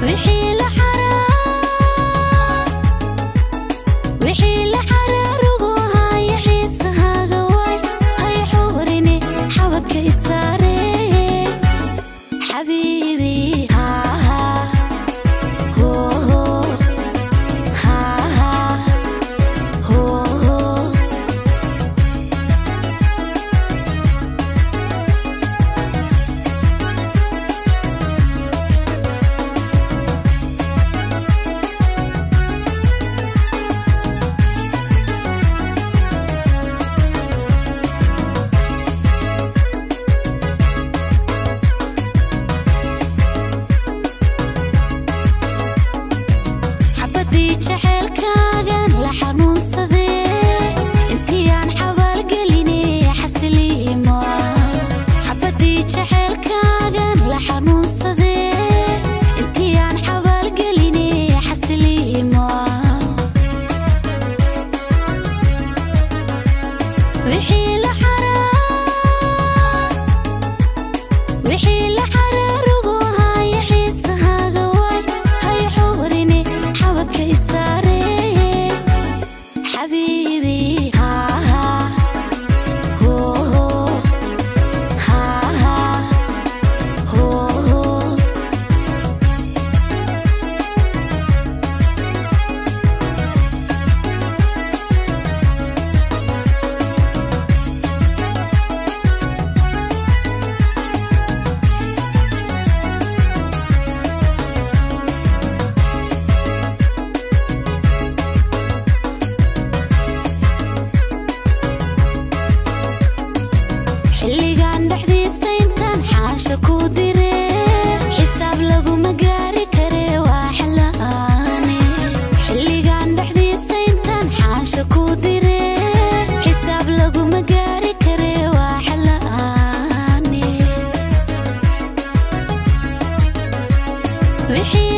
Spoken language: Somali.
Wixii la wixii la xaraarugu haya xiisahaaga waay hay xuurine xabadka isaare xabiibi haa hoo haa hoo. Xabadii jaceylkaagan la xanuunsadee intii aan xabaalgeline xasiliimo. Xabadii jaceylkaagan la xanuunsadee intii aan xabaalgeline xasiliimo. Wixii la wixii la xaraarugu haya xiisahaaga waay hay xuurine xabadka isaare xabiibi haa hoo haa hoo. Xilligan dhexdiisa intaan xaasha ku dire xisaab laguma gaari kare waa xalaane. Xilligan dhexdiisa intaan xaasha ku dire xisaab laguma gaari kare waa xalaane. Wixii